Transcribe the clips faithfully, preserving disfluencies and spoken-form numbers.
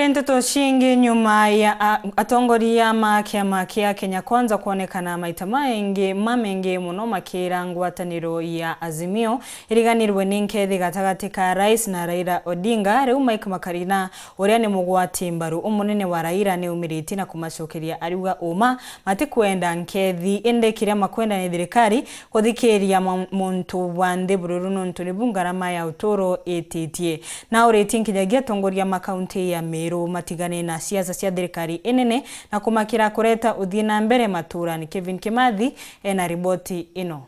Nteto ciingi nyuma ya a-, atongoria ma kiama kia Kenya Kwanza kwonekana maita maingi, mamengi muno makira ngwataniro ya Azimio iriganirwe ni nkethi gatagati ka Rais na Raila Odinga, riu Mike Makarina, uria ni mugwati mbaru umunene wa Raila, ni umiritie na kumacokeria ariuga uma matikwenda nkethi, indi kiria makwenda ni thirikari kuthikiria ma-, muntu wa nthi bururu, nontu nibu ngarama ya uturo ititie. Na uritie nkinyagia atongoria ma kaunti ya Meru matigane na siasa cia thirikari inene na kumakira kureta uthii na mbere maturani. Kevin Kimathi ena riboti ino.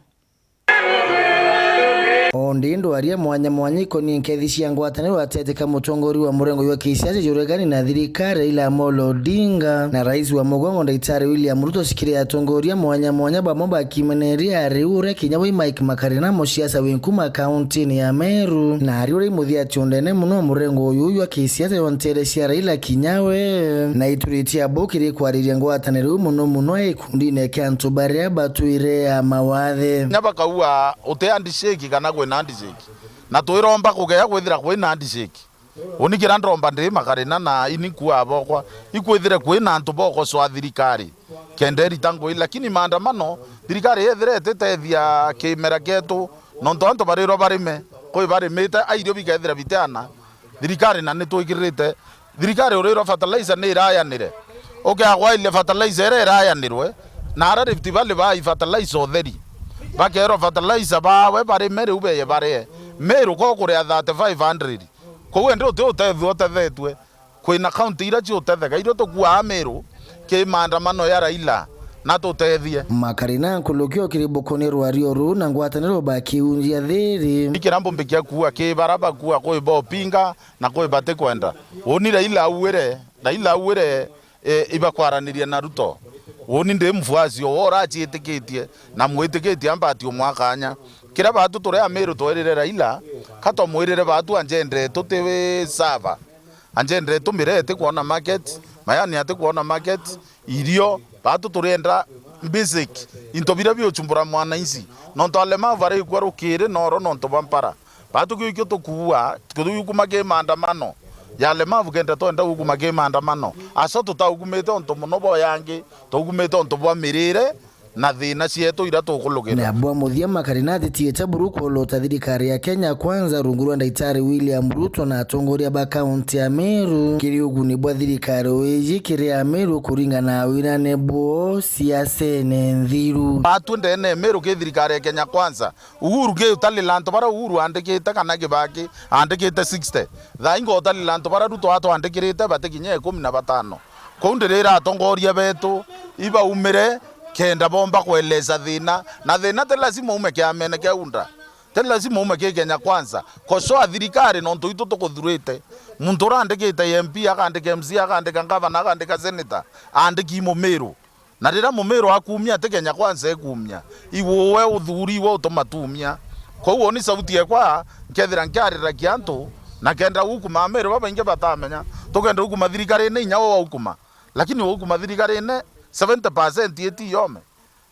O ndi ndwaria mwanya mwanya ikonie nkethi cia ngwataniro gatete ka mutongoria wa murengo jwa kisiasa jwa uregani na thirikari Raila Amolo Odinga na rais wa mugongo Ndagitari William Ruto cikiri atongoria mwanya mwanya bamwe bakimeneria ari uria kinya wi Mike Makarina, musiasa wi nkuma kauntini ya Meru, na ari uria imuthia ati undene muno wa murengo uyu jwa kisiasa jwa ntere cia Raila kinya we, na ituritie abo kiri kwariria ngwataniro iu muno muno ikundine kia antu baria batwire ya mawathe. Nya bakaua uti handshake kana kwina handshake. Na twiromba kugea kwithira kwina handshake. Uni kira ndomba ndi Makarina na ini kua bokwa, ikwithire kwina antu bokocoa thirikari kenda irita ngui, lakini maandamano, thirikari yethire ititethia kimera kietu, nontu antu barirwa barime, kwi barimite, airio bikethira biteana, thirikari na nitwikirite, thirikari urirwa fertilizer ni irayanire, ukea gwairia fertilizer iria irayanirwe, na ara Rift Valley bai fertilizer utheri, bakerwa fertilizer bawe barime riu beye barie, Meru ko kuria thirty-five hundred. Kou endi uti utethua utethetue. Kwina kaunti iria ciutetheka, irio tukuaa Meru ki maandamano ya Raila, na tutethie. Makarina nkulukio kiri bukuni rwario ruu na ngwataniro bakiunjia thiri. Ikira mbumbikia kuua ki bara bakua kwi bopinga na kwi batikwenda. Uni Raila auire, Raila auire, e, ibakwaraniria na Ruto. Uni ndi mfuasi o uraciitikitie na mwitikitie ambati umwakanya. Kira batu turi a Meru twerire Raila, ka twamwirire batu anjende tuti sava. Anjende tumire itikwona market, mayani atikwona market, irio, batu turienda basic, into biria biuchumbura mwananchi. Nontu alemavu arikua rukiri noro nontu bwa mpara. Batu kiu ikio tukuua, tukiukuma ki maandamano ya alemavu kenda twenda gukuma ki maandamano. Aco tutaukumite untu muno bwa yangi, taukumite untu bwa mirire, na thina cietu iria tukulugirwa. Na bwa muthia Makarina atitiite buru kwolota thirikari ya Kenya Kwanza rungu rwa Ndagitari William Ruto na atongoria ba kaunti ya Meru kiri uguni bwa thirikari iji kiri Ameru kuringana na winane bwoo siasene nthiru. Batu ndene Meru ki thirikari ya Kenya Kwanza. Uhuru ki utalila antu bara Uhuru andikite kana Kibaki andikite sixty. Thaa ingo utalila antu bara Ruto atwandikirite batikinya ikumi na batano. Kou ndirira atongoria betu ibaumire kenda bomba kweleza thina, na thina ti lazima ume kiamene kia UDA, ti lazima ume ki Kenya Kwanza. Kosoa thirikari nontu itu tukuthurite. Muntu urandikite M P, akandika M C A, akandika ngavana, akandika senator, andiki Mumiru. Na riria Mumiru akumia, ti Kenya Kwanza ikumia. Iwe uthuri iwe utuma tumia. Kou uni sauti ekwa, nkethira nkiariragia antu, na kenda gukuma Ameru babaingi batamenya, tukenda gukuma thirikarine inya we waukuma. Lakini waukuma thirikarine, seventy percent iti yome.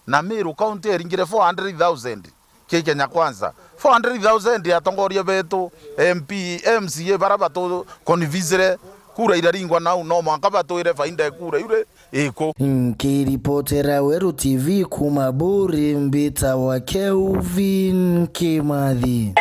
Na Meru County eringire four hundred thousand ki Kenya Kwanza. Four hundred thousand atongoria betu, M P, M C A bara batu convincire, kura iraringwa nau, no mwanka batwire faida ya kura iu ri iku. Nkiripotera Weru T V kuma Buri, mbitawa Kelvin Kimathi.